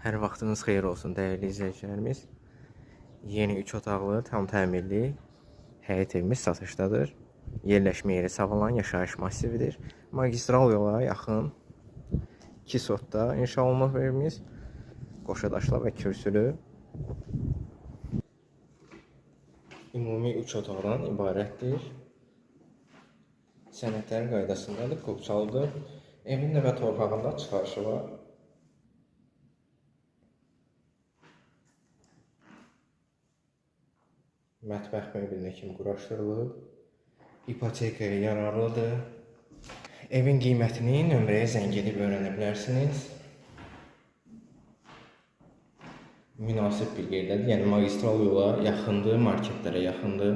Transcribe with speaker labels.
Speaker 1: Hər vaxtınız xeyir olsun dəyərli izləyicilərimiz. Yeni 3 otaqlı, tam təmirli həyət evimiz satışdadır. Yerləşmə yeri Savalan yaşayış massividir. Magistral yola yaxın 2 sotda inşa olunub evimiz. Qoşa daşla və kürsülü. Ümumi 3 otaqdan ibarətdir. Sənədlər qaydasındadır, qopçalıdır. Evin də və torpağında çıxarışı var. Mətbəx mebelinə kimi quraşdırılıb. İpotekaya yararlıdır. Evin qiymətini nömrəyə zəng edib öyrənə bilərsiniz. Münasib bir yerdədir. Yəni magistral yola yaxındır, marketlərə yaxındır.